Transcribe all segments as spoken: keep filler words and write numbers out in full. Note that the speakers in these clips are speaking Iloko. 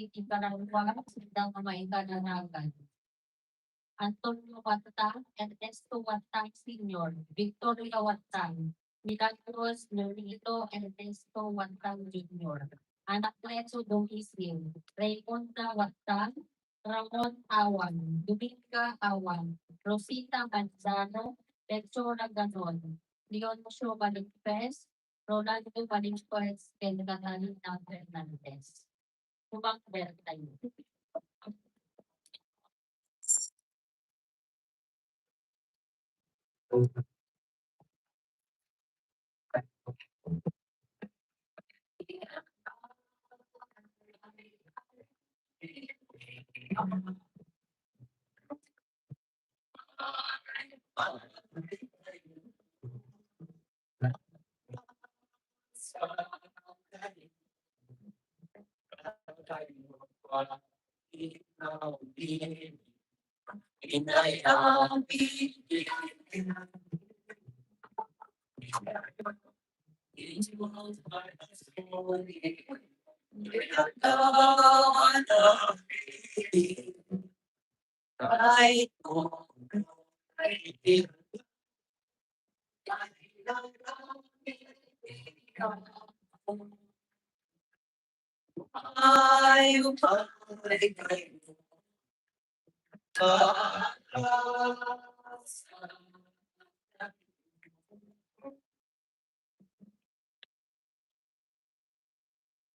Nicaragua, sida nga maikararagad. Antonio Watang, Ernesto Watang Senior, Victoria Watang, Milagros Nolito, Ernesto Watang Junior, Anacleto Domisil, Raymonda Watang, Ramon Awan, Dominga Awan, Rosita Manzano, Ventura Ganon, Leoncio Maligpes, Rolando Maligpes, ken Catalina Fernandez. Umang Berta.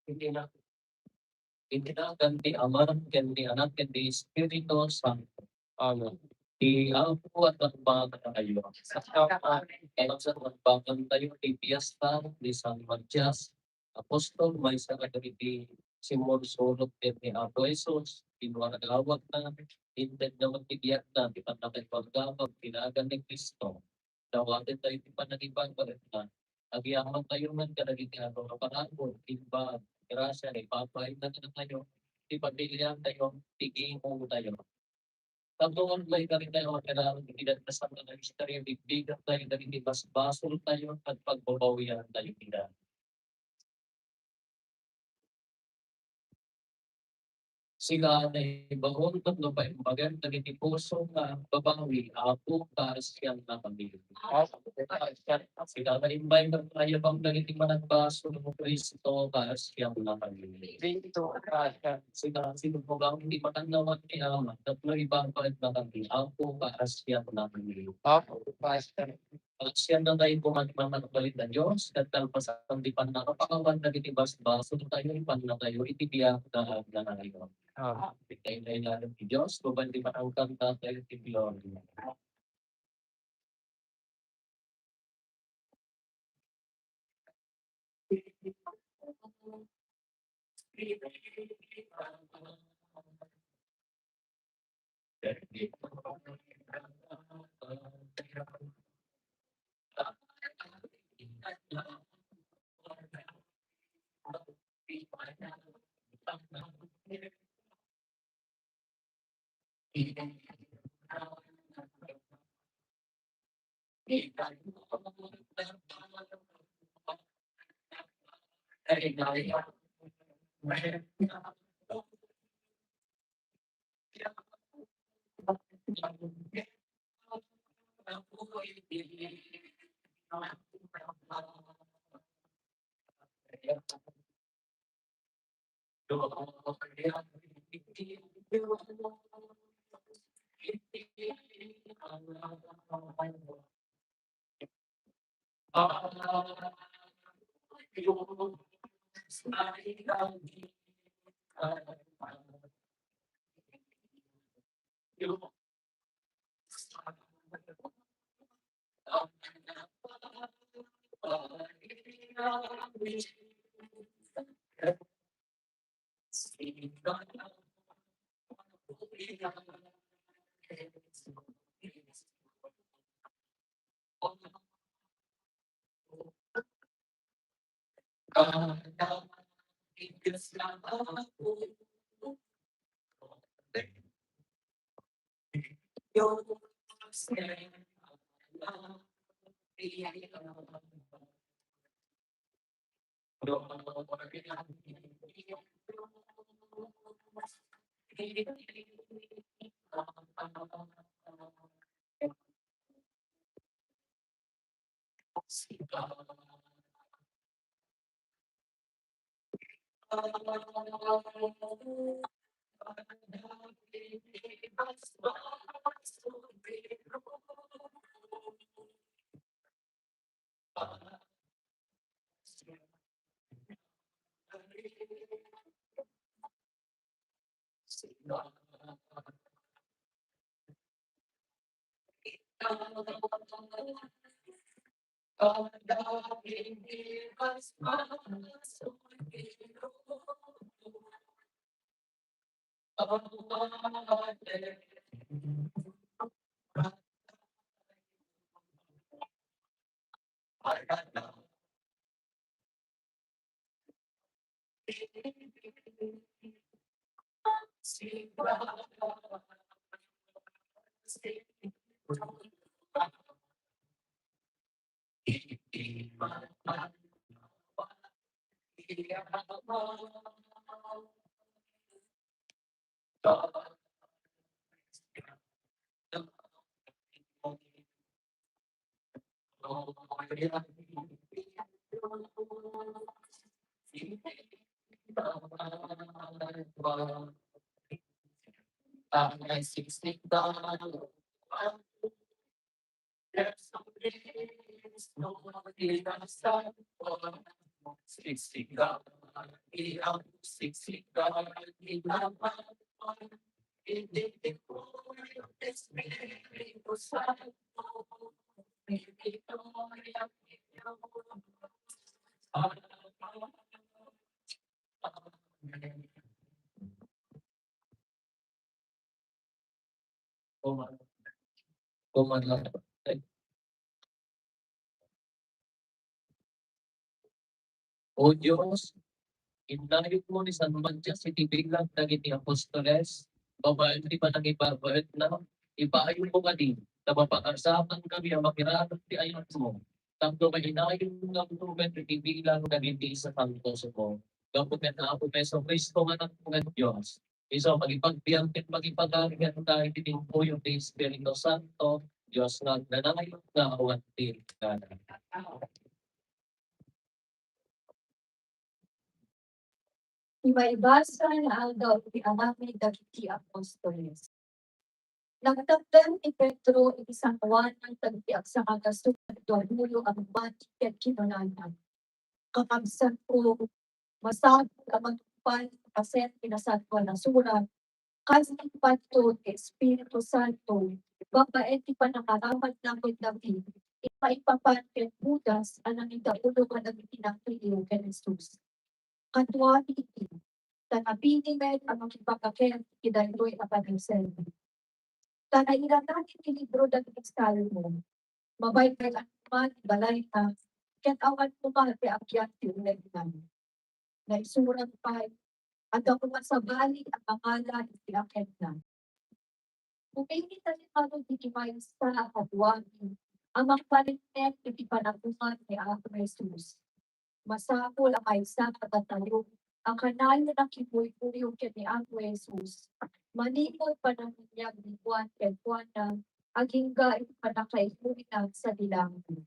Iti na-, iti nagan ti Ama, ken ti Anak, ken ti Espiritu Santo. Amen. Ti Apo a nagbaga tayo. Sa Ama, ken sa nagbagan tayo, ti fiesta ni San Matias, apostol, maysa kadagiti simmursurot ken ni Apo Jesus, kinuna nga awagna, intedna met ti biagna, ti pannakaipaggabag, ti nagan ni Cristo. Dawaten tayo ti panangibabagna. Agyamaentayo met kadagiti adu nga parabur, imbag, grasia, nga ipapaayna kadatayo, ti pamiliatayo, ti gimong tayo. Tapno maikari tayo a kailangan iti dasam nga misterio, bigbigatayo dagiti basbasol tayo, ket pagbabawian tayo ida. Sika naibaon tapno paimbagan dagiti puso nga agbabawi, Apo, kaasiannakami. Apo, kaasian. Sika naimbay nga ayabang dagiti managbasol, Cristo, kaasiannakami. Cristo, kaasian. Sika sinubugang ti makannawan ti Ama, tapno ibabaetnakami, Apo, kaasiannakami. Apo, kaasian. Kaasiannatayo koma ti mannakabalin a Dios, ket kalpasan ti pannakapakawan dagiti basbasoltayo, ipannatayo iti biag nga agnanayon. Amen. Iti kailaylay ti Dios, babaen ti panangkantatayo ti gloria. Kuman-, kuman lang. O Dios, inayonmo ni San Matias iti bilang dagiti apostoles, babaen ti panangibabaetna, ipaayonmo kadi, ta mapakasakan kami a makiranan ti ayatmo, tapno mainayon nga met iti bilang dagiti sasantos mo. Gapu ken Apo Jesu-Cristo nga Anak nga Dios, isu a mangipagbiag ken mangipagarian iti timpuyo ti Espiritu Santo, Dios nga agnanayon nga awan ti hinggan. Ti maibasa nga aldaw ti aramid dagiti apostoles. Nagtangtang ni Pedro iti San Juan dagiti agsangagasu a duapulo a babbai ket kinunana, "Kakabsatko, masapul a matungpal ti paset ti Nasantoan a Surat, kas impatto ti Espiritu Santo, babaen ti panangaramatna ken David, maipapan ken Judas a nangidaulo kadagiti nangkiliw ken Jesus. Kaduami iti, ta napili met a makipakaket iti daytoy a panagserbi. Ta nailatan iti libro dagiti Salmo, mabaybay-an koma ti balayna, ket awan koma ti agyan ti unegna. Naisurat pay, adda koma sabali a pangalan iti aketna." Pumili tayo ngarud iti maysa a kaduami a mangpariknek iti panagkuman ni Apo Jesus. Masapul a maysa kadatayo a kanayon a kimuykuyo ken ni Apo Jesus manipud panagbiag ni Juan kenkuana agingga iti pannakaibuyna sadi langit.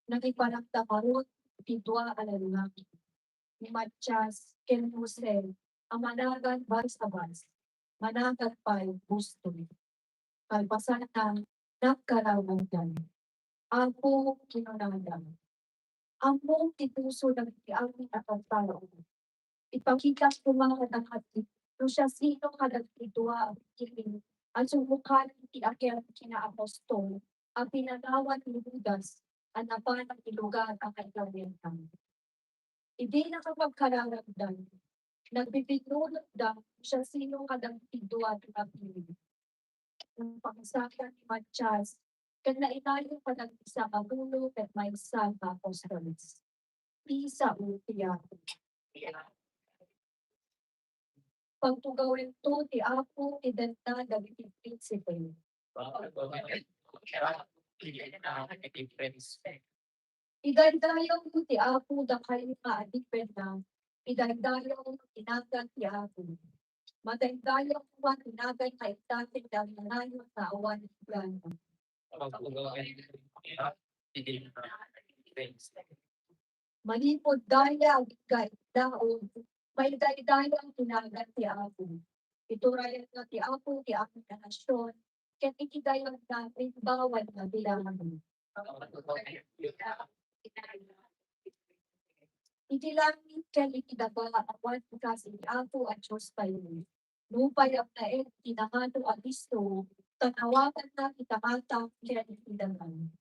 Nangiparangda ngarud ti dua a lallaki, ni Matias ken Jose a managan Barsabas, managan pay Justo. Kalpasanna, nagkararagda. "Apo," kinunada, "ammom ti puso dagiti amin a tattao. Ipakitam koma kadakami no siasino kadagiti dua a bigbigin a sumukanen ti aket ti kinaapostol a pinanawan ni Judas a napan iti lugar a kaigawianna." Idi nakapagkararagda, nagbibinnurotda no siasino kadagiti dua ti napili. Napangsaka ni Matias ken nainayon kadagiti sangapulo ket maysa nga apostoles. Ti sao ti Apo. Pagtugawento ti Apo ti denda dagiti prinsipe. Idaydayawyo ti Apo, dakayo nga adipenna, idaydayawyo ti nagan ti Apo. Madaydayaw koma ti nagan nga indaten dagiti nayon nga awan inggana. Manipud dayag ken daog, maidaydayaw ti nagan ti Apo. Iturayanna ti Apo ti amin a nasion, ket iti dayagna, rimbawanna ti langit. Iti langit ken iti daga, awan kas iti Apo a Diostayo. Nupay agnaed ti nangano a bisto, tan awaganna ti tangata ken ti dangan.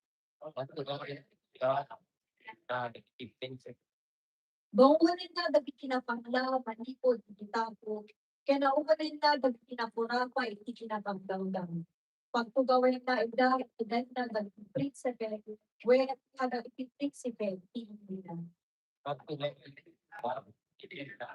Bangonenna dagiti napangla manipud iti tapok, ken awanenna dagiti napurapay iti kinapagdawdaw. Pagtugawenna ida iti dayag dagiti prinsipe, wen kadagiti prinsipe ti India. Alleluia. Alleluia.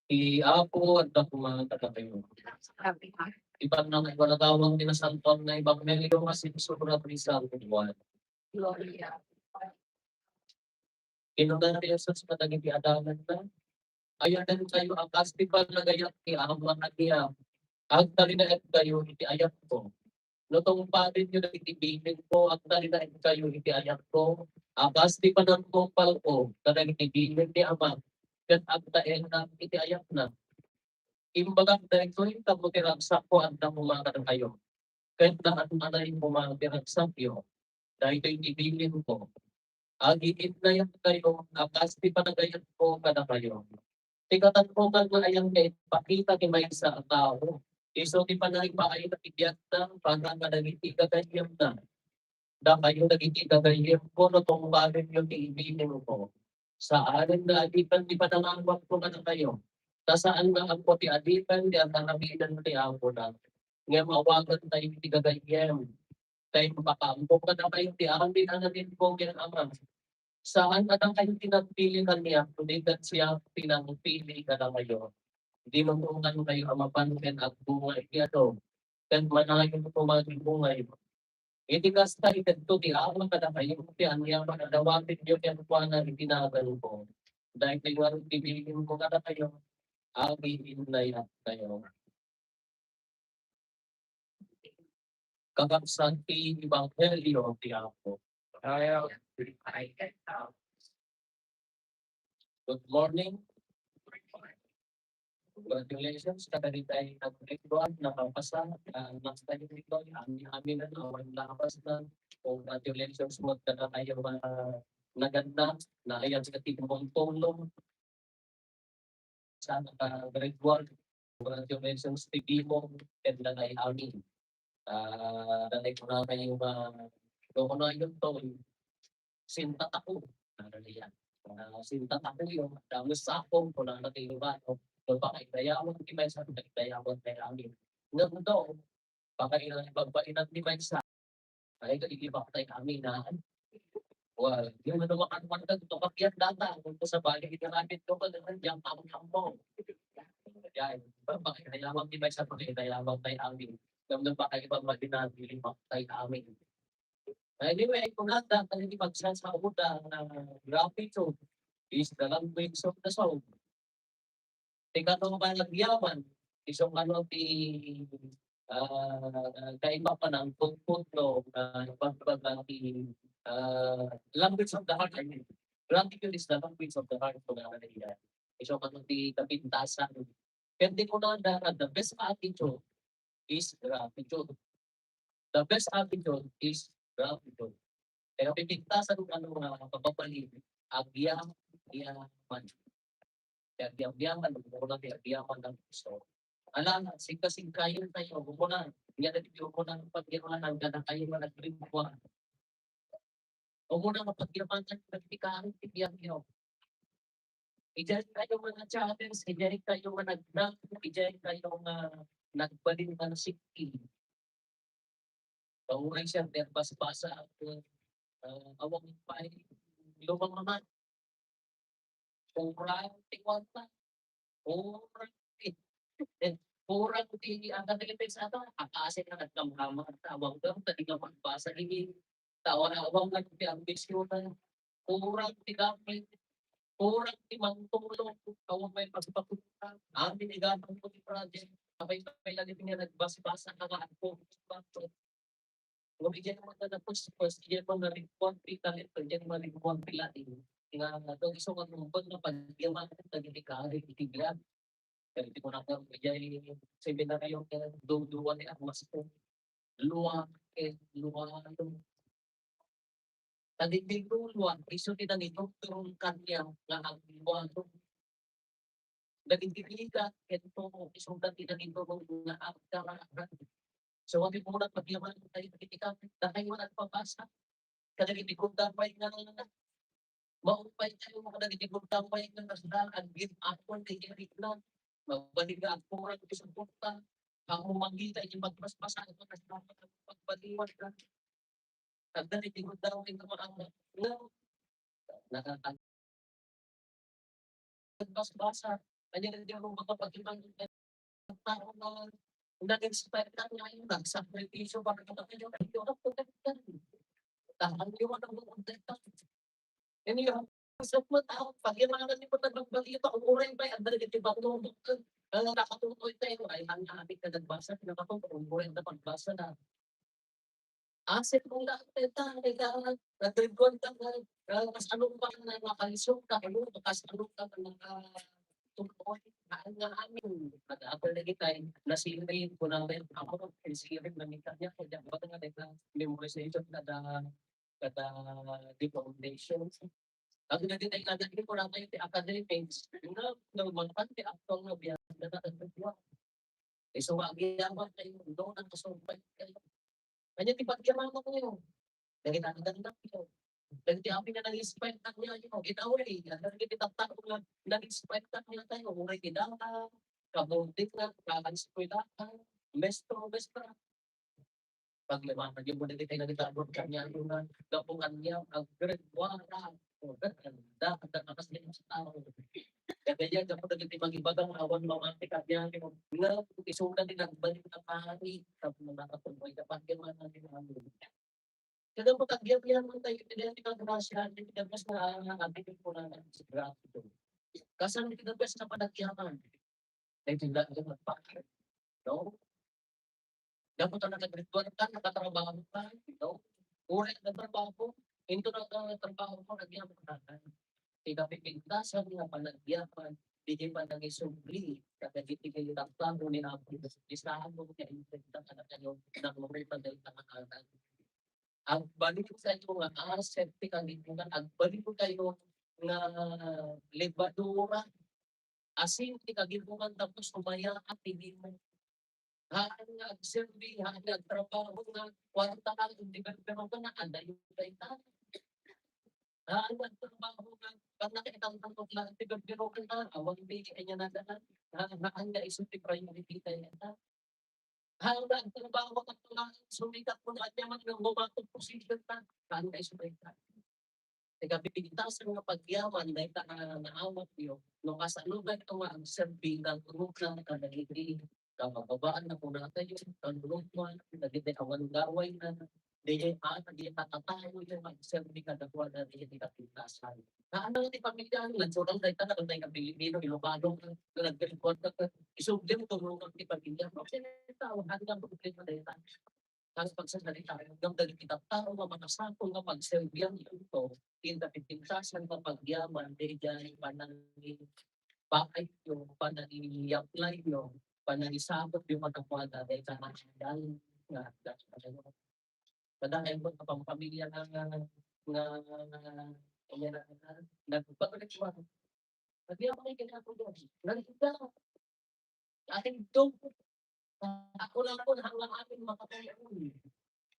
Ti Apo adda koma kadakayo. Iban nga nagwalatawang ti nasantoan nga ebanghelio nga sinsura ti San Juan. Gloria. Kinuna ni Jesus kadagiti adalanna, "Ayatenkayo a kas ti panagayat ti Ama ania, agtalinaedkayo iti ayatko. No tungpalenyo dagiti bilinko, agtalinaedkayo iti ayatko, a kas ti panangtungpalko kadagiti bilin ni Ama, ket agtaennak iti ayatna." Imbagak daytoy tapno ti ragsakko adda koma kadakayo, ket naan-anay koma ti ragsakyo. Daytoy ti bilinko. Agiinnayatkayo a kas ti panagayatko kadakayo. Ti katanko nga ayan nga ipakita ti maysa a tao, isu ti panangipaayna ti biagna para kadagiti gagayyemna. Dakayo dagiti gagayyemko no tungpalenyo ti ibilinko. Saanen nga adipen ti panangaawatko kadakayo, ta saan nga ammo ti adipen ti agaramidan ti Apo na. Ngem awagantayo ti gagayyem, ta impakaammo kadakayo ti amin a nalinko ken Ama. Saan a dakayo ti nagpili kaniak, kundi ket siak ti nangpili kadakayo. Dinumotankayo a mapan ken agbunga iti adu, ket manayon koma ti bungayo. Iti kasta, itedto ti Ama kadakayo ti aniaman a dawatenyo kenkuana iti naganko. Daytoy ngarud ti bilinko kadakayo, agiinnayatkayo. Kakabsat ti Ebanghelio ti Apo. Good morning. Congratulations kadagiti nagrecord, nakapasa, ah, next time dito, amin-amin na, awan lapas na. Congratulations mo kadakayo, ah, naganna, na ayan sa tigmong tulong. Sa, ah, grade one, congratulations ti Bimo, ken nanay amin. Ah, nanay ko na kayo nga, no, ano yun to, sinta tako. Ano na yan? Ah, sinta tako yun. Tapos sa ako, kung ano kayo ba, no? Kung pakaidayawan, di ba, sa pakaidayawan kay amin. Nga daw, pakaidayawan, pagpainat ni Mike sa, ay, kailibak tayo kami na, well, yung ano, makanuan ka, ito kapiat data, kung sa bagay, ito namin, ito ka, ganun, yung tamang-tamang. Yan, pakaidayawan, di ba, sa pakaidayawan kay amin. Alam ng pakaiba, maginagili, makatay amin. Anyway, kung handa ka hindi magsasauda na gratitude is the language of the soul. Ti kano nga nagyaman, isu kano ti, ah, kaiba pa ng pagputlo, ah, pagbaga ti, ah, language of the heart, I mean. Gratitude is the language of the heart, kung ano na yan. Isu kano ti kapintasan. Pwede ko na, the best attitude is gratitude. The best attitude is gratitude. Kaya pipintasan nga ano nga mababalin, agyaman. Kaya agyaman, umuna ti agyaman nga gusto. Ala, sigkasingkayon tayo, umuna, nga nagtiyo ko ng pagyaman, ang ganakayo nga nagrimbuan. Umuna nga pagyaman, nagpikarit ti biagyo. Ijay kayo nga na-challenge, ijay kayo nga nagdang, ijay kayo nga nagbalin nga nasikki. Pauray siya, nagbasbasa ang, ah, awang pay lumang naman. Kurang ti kwarta. Kurang ti, eh, kurang ti, ang katagipen sa ata, akasi nga nagkamkama, tawag daw, tadi nga magbasa, ini, tawa-, awang nga ti ambisyon na, kurang ti gamit, kurang ti mangtulong, awang may pagpapunta, amin, igatang ko ti project, sabay-sabay lang nga nagbasbasa, nga ako, Ngem idiay naman nga napuspusan, idiay naman nga rimmuar ti talento, idiay naman nga rimmuar ti laing, nga no isu nga rumbeng nga pagyaman dagiti kaari iti biag. Ket ti kunana, idiay seminaryo nga duadua ti armas ko, luar ket luar. Dagiti luluar, isu ti nangitudturon kaniak nga agluar. Dagiti rigat, ket isu ti nangitudturon nga agdaraag. So, iti kunana, pagyaman tayo, iti ka, dakayo nga nagpabasa. Kadagiti gundaway nga, maupay tayo, kadagiti gundaway nga, kasla, ag-give up on the area na. Mabalin nga agkurang ti suporta. Ammom mangita iti pagbasbasa, kasla, pagbaliwan ka. Adda ti gundaway nga maamak. Nga, nakaka-, nagbasbasa. Ania nga di mo makapag-ibang tao nga nag-expect ka nga yun, nagsakripisyo para sa kanya. Tahan niyo ang mga. Ania, sa mga tao, pag yung mga nalipot na nagbalita, uray pa, ang dali ti bato, ang nakatuloy tayo, ay, ang aming nanagbasa, pinakatong, uray na pagbasa na. Asset mo lang, teta, teta, nagrecord ka na, ah, kas ano pa na nakalisod ka, ano, kas ano ka na naka-, tuloy, nga, nga amin. At ako lagi tayo, nasiring ko na rin, ako, nasiring na ni kanya, kaya ako na rin na memorization na da, kada di foundation. Ang nagitay nga dati ko lang kayo ti academics, nga normal pa ti aktual nga biyahe na nagkakadwa. Isu nga agyaman kayo, no, nagkasumpay kayo. Kanya ti pagyaman mo kayo. Dagiti nagdangdang kayo. Dagiti amin nga nag-expect na niya, you know, in a way, ang dagiti tattao nga nag-expect na niya tayo, uray ti dara, kabuting na, kakan eskwela, mestro, mestra. Pagyaman, yung muna kita nagtabot kanya, yung nga, gapungan niya, ang grade one, ah, oh, da, da, da, da, kasi yung sa tao. Kaya yan, dapat naging magibagang awan mamati kanya, yung nga, isulat din ang balik na pari, tapos mga katumboy, kapag yung mga naging ano. Kada pagkagyan-yan man tayo, pinili ng grasya, pinagpas na ang ating po na sa grasya. Kasan pinagpas na panagyaman? Dahil sila ang magpakit. No? Dapat ang nakagrituan ka, nakatrabaho ka, no? Uray ang trabaho, into na ang trabaho mo, nagyaman ka. Ti kapipintasan nga panagyaman, di di pa nangisubli, kadagiti kinitaplano ni Apo Dios, ti sabong nga impinta ka na kayo, nang uray pa dahil ka nakakal. Agbalin kayo nga asset ti kagitungan, agbalin kayo nga lebadura, asin ti kagitungan tapos umayaat ti bimong. Haan nga agserbi, haan nga agtrabaho nga kwarta ka, indi ka pero ka na, adayo dayta. Haan nga agtrabaho nga, pag nakita mo lang, indi ka pero ka na, awan di kanya na, haan, haan nga isu ti priority tayo na. Haan nga agtrabaho ka na, sumikat mo na, anya man nga bumatong position na, haan nga isu dayta. Ti kapintasan nga pagyaman dayta a naawatyo, no kasano dayta nga agserbi nga grupo kadagiti kabababaan a kunatayo, kaluluoan, dagiti awan gawayna, diay a, diay a tattao nga agserbi kadakuada diay ti kapintasan. Haan ti pamilya, nagsurang dayta nga dayta nga Pilipino, Ilocano, nga nagrecord ka, isubli mo tulungan ti pamilya. Okay, tao, haan nga problema dayta. Kas pagsasarita, ngem dagiti tattao nga makasapul nga pagserbianyo, inta ti pintasan nga pagyaman, daydiay panangibaayyo, panangiaplayyo, panangisabotyo kadakuada, dayta nga adal nga adda kadayo. Kadagiti pampamilya nga nga, ayan na, nagpatuloy siya. Sabi ako, "Ay, kailangan ko doon." Nalita. Ating dog. Ako lang po, hanggang ating makatayo.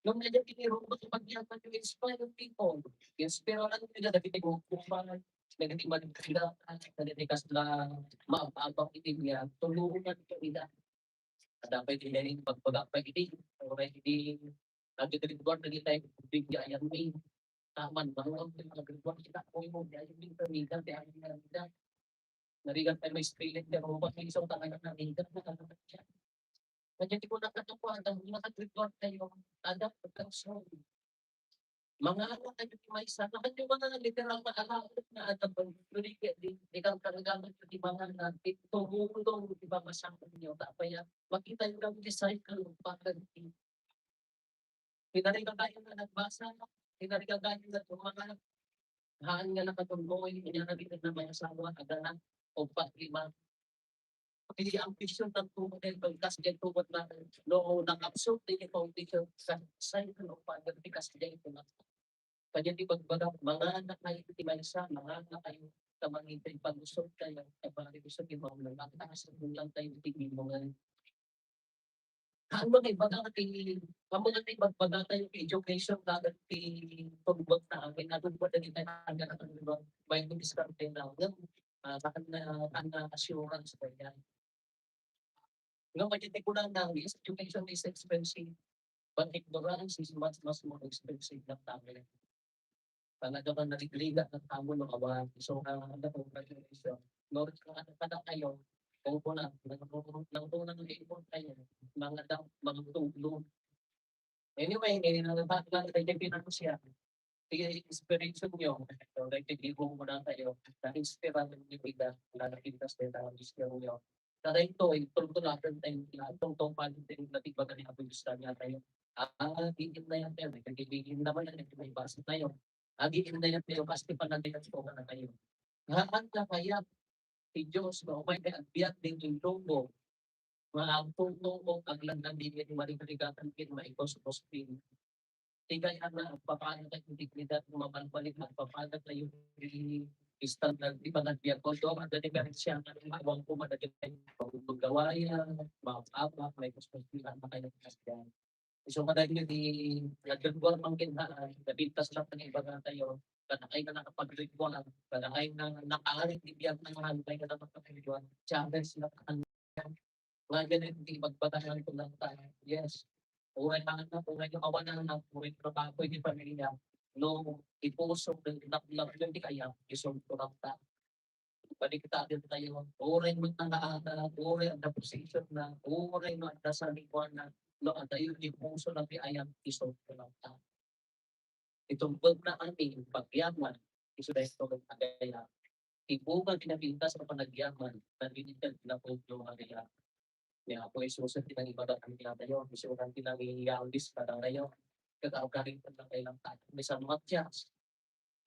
Nung nandiyan, tiniro ko sa pagbiyagan yung inspire people. Inspire lang nila, dagiti gugupan, dagiti managkita, dagiti kasla, maabang iti niya, tulungan ko nila. Adda pay ti daydi pagbaga pay idi, uray idi, agribuan dagiti bigya ayan mi. Taman, mangawag ti agribuan kita, oy, mo, di ayan mi, pamida, di ayan mi, pamida. Narigat tayo may spirit, pero bakit isang tangan na narigat na tangan siya. Kanya di ko nakatapuan, ang mga agribuan tayo, ada, pagkaso. Mangala kayo ti maysa. Nakan yung mga literal na alaala na ada pang di, di kang talaga di mga na tumulong di ba masama niyo. Tapaya makita yung kami cycle ng pagkakas. Pinarigagan na nagbasa, pinarigagan na yung mga haan nga nakatunggoy, kanya na rin na may asawa, ada na, o paglima. Pili ang vision ng tubo dahil pagkas dyan tubo na no nang absorb din yung foundation sa sign of father because dyan ito na. Kanya di pagbaga, mga anak kayo, di man sa, mga anak kayo, tamang ito yung pag-usog kayo, tamang ito sa mga ulang, ang taas ng ulang tayo, tingin mo nga. Ang mga ibaga ti, ang mga ti ibagbagatayo ti education dagat ti pagbuwag ta amin, natugba dagiti tayo ang may diskarte na, ah, kan, ah, kan, ah, assurance ba yan? Nga, madya ti kunana, yes, education is expensive, but ignorance is much, much more expensive than talent. Talaga nga narigliga ng tao no awan. So, ah, ano po, graduation. No, ano pa na kayo? Kung po na, nang, nang, nang, nang ipon kayo, mga da-, mga tulo. Anyway, eh, nang, nang, nang, nang, nang, siya. Sige, inspiration nyo. So, like, hindi po muna kayo. Na-inspira nyo yung iba. Wala na pintas na yung tao, gusto nyo. Kada ito, eh, tulog na natin tayo. Itong tong palit tayo, natigbagan yung abis na niya tayo. Ah, tigil na yan, pero nagigigil naman yan, may basa tayo. Agi indayan tayo, kasi panagayat ko na kayo. Haan na kaya ti Diyos nga umay kay agbiag ditoy lubong, nga agtulong o aglandan ditoy marigrigakan ken maikos-kos ken. Ti kaya nga agpapala tayo dignidad, mabalbalik, agpapala tayo ti standard ti panagbiag ko. Do, ang diferensya nga awang ko madagit tayo, paggawayan, maapap, maikos-kos ken, ang makaiwas yan. So, kadagiti nagdagwar man ken, ah, nabintas lang nga ibaga tayo, kadakay nga nakapagdagwar, kadakay nga nakaarit ti biag na nga hantay nga nakapagdagwar, challenge na kan-, nga ganun ti ibagbatakan ko lang tayo. Yes. Uray anak, uray awanan na, uray trabaho, iti pamilya. No, ipuso, naglaklak, yun ti kaya, isulto lang ta. Baliktaden tayo. Uray met nga aga, uray adda position na, uray no adda sanikuana, no adda yu-, ipuso na ti ayat, iso ko lang ta. Itong bag na amin, pagyaman, iso na ito agayat. Ti bunga ti napintas a panagyaman, nabinitag na pudno agayat. Ni Apo Jesus ti nangibaga kanitayo, isurat ti nangiyawis kadatayo. Ket awkarin ket natay lang tayo. Ni San Matias,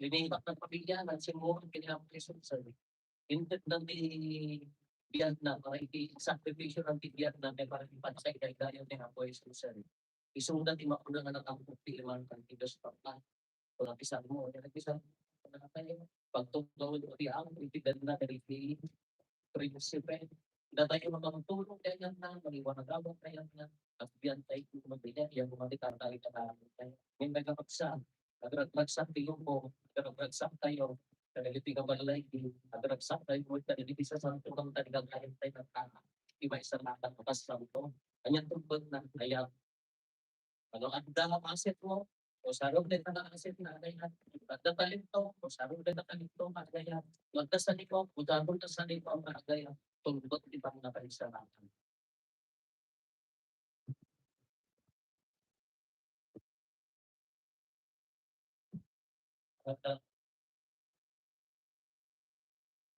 linibak ng pamilya, nagsimurot kini Apo Jesus. Inted na ti biag na, para iti sakripisyo ng ti biag na, may para ipasay daydayan ni Apo Jesus. Isu na ti mauna nga nagangkot ti iman kan ti Dios Papa. Wala ti salmo, wala ti salmo. Wala tayo. Pagtunggal ti ang, iti ganda dagiti prinsipe. Datayo nga mangtulong kay na, mangiwaragawan kay na, agbian tayo kung magbigay, yan mga ti tatay ka na. May nagkakapsa, nagragsak ti lubong, nagragsak tayo, kadagiti nga balay, nagragsak tayo, kadagiti sa santo, ang talagang kaya tayo nagkaka-, iba isa nga nagkakapsa to. Kanya tungkol na, kaya Ano, adda asset mo, o sarong dayta nga asset nga agayat. Adda talento, o sarong dayta talento nga agayat. Adda sanikuam, o sarong dayta sanikuam nga agayat. Tungkol ti pangakaisalakan. Adda